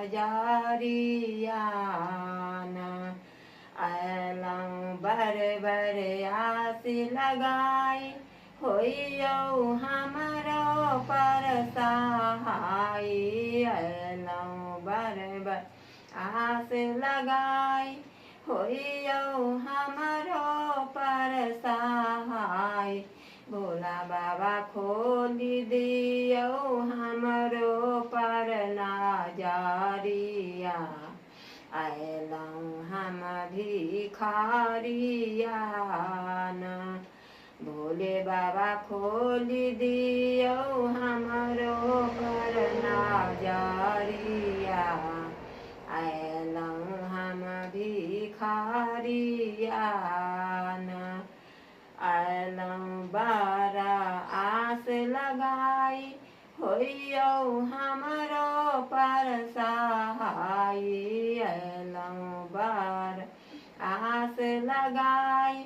नजरिया न। अयलहुँ बर बर आस लगाई, होइयौ हमरो पर सहाय। अयलहुँ बर बर आस लगाई, होइयौ हमरो पर सहाय। भोला बाबा खोलि दियौ हमरो पर नजरिया, अयलहुँ हम भिखारिया न। भोले बाबा खोलि दियौ हमरो पर नजरिया, अयलहुँ हम भिखारिया न। अयलहुँ बड़ा आस लगाई, होइयौ हमरो पर सहाय। अयलहुँ बड़ आस लगाई,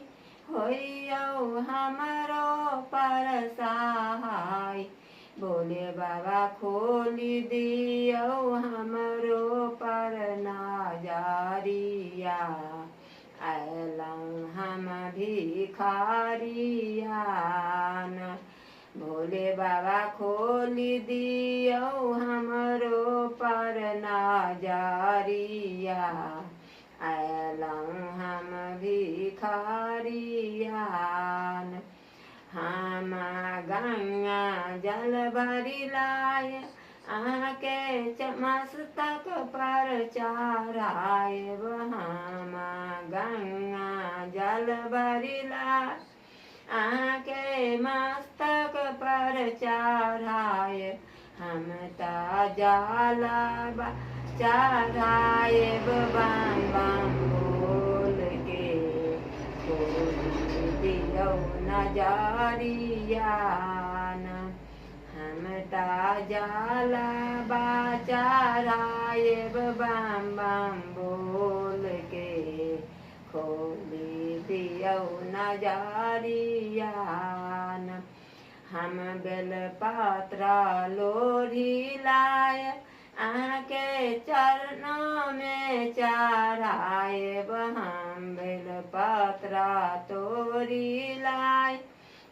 होइयौ हमरो पर सहाय। भोले बाबा खोलि दियौ हमरो पर नजरिया, अयलहुँ हम भिखारिया न। भोले बाबा खोलि दियौ हमरो पर नजरिया, अयलहुँ हम भिखारिया न। हम गंगा जल भरि लाय, अहाँके मस्तक पर चढ़ायब। हम गंगा जल भरि लाय, अहाँके मस्तक पर चढ़ाय। हम तऽ जलबा चढ़ायब बम बम बोल के, खोलि दियौ नजरिया न। हम तऽ जलबा चढ़ायब बम बम बोल के, खोलि दियौ नजरिया न। हम बेलपत्र लोढ़ी लाय, अहाँके चरणमे चढ़ायब। हम बेलपत्र तोड़ि लाय,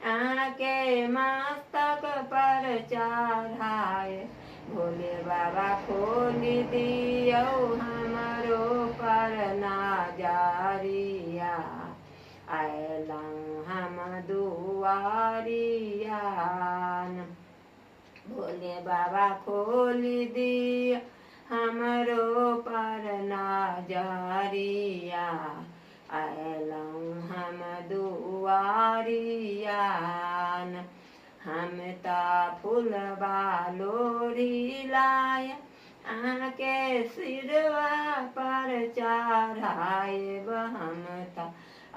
अहाँके मस्तक पर चढ़ाय। भोले बाबा खोलि दियौ हमरो पर नजरिया, अयलहुँ हम दुआरिया न। भोले बाबा खोलि दियौ हमरो पर नजरिया, अयलहुँ हम दुआरिया न। हम तऽ फुलबा लोढ़ी लाय, अहाँके सिरवा पर चढ़ायब। हम तऽ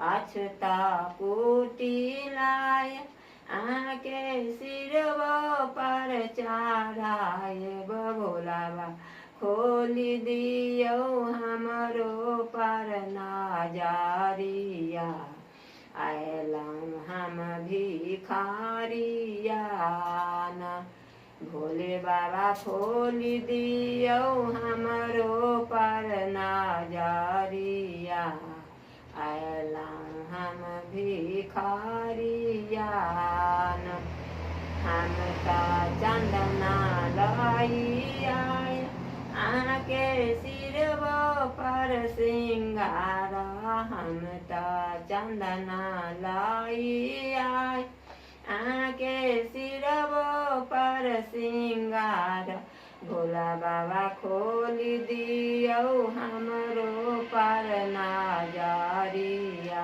अक्षता कुटी लाय, अहाँके सिरवा पर चढ़ायब। भोला बाबा खोलि दियौ हमरो पर नजरिया, अयलहुँ हम भिखारिया न। भोले बाबा खोलि दियौ हमरो पर नजरिया, अयलहुँ हम भिखारिया न। हम तऽ चन्दना लई आय, अहाँके सिरवा पर सिंगार। हम तऽ चन्दना लई आय, अहाँके सिरवा पर सिंगार। भोला बाबा खोलि दियौ हमरो पर नजरिया,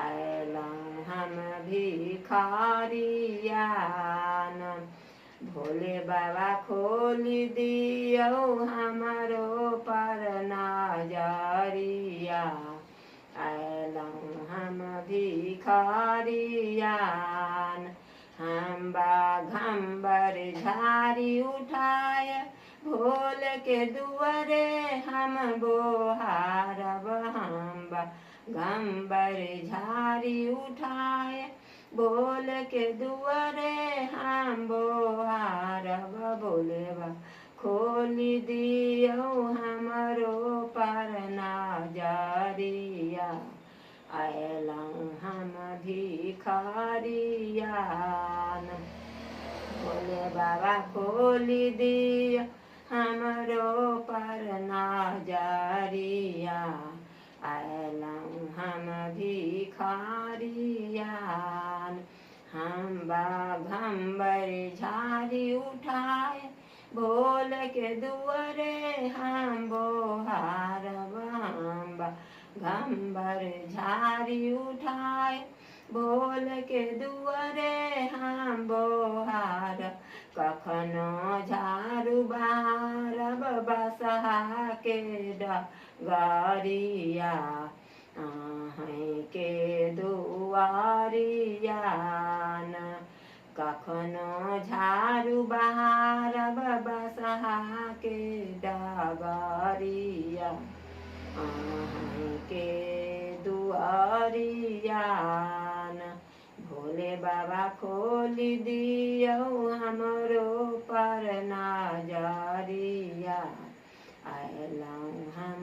अयलहुँ हम भिखारिया न। भोले बाबा खोलि दियौ हमरो पर नजरिया, अयलहुँ हम भिखारिया न। हम बाघम्बर झाड़ी उठाय, भोले के दुआरे हम बोहारब। हम बाघम्बर झाड़ी उठाय, भोले के दुआरे हम बोहारब। भोले बाबा खोलि दियौ हमरो पर नजरिया, अयलहुँ हम भिखारिया। भोले बाबा खोलि दिअ हमरो पर नजरिया, अयलहुँ हम भिखारिया। हम बाघम्बर झाड़ी उठाय भोल के दुआरे हम बोहारब। हम बाघम्बर झाड़ी उठाय भोल के दुआरे हम बोहार। कखनो झाड़ू बहारब बसहा के डगरिया, अहीँके दुआरिया। कखनो झाड़ू बहारब बसहा के डगरिया, अहीँके दुआरिया। भोले बाबा खोलि दियौ हमरो पर नजरिया, अयलहुँ हम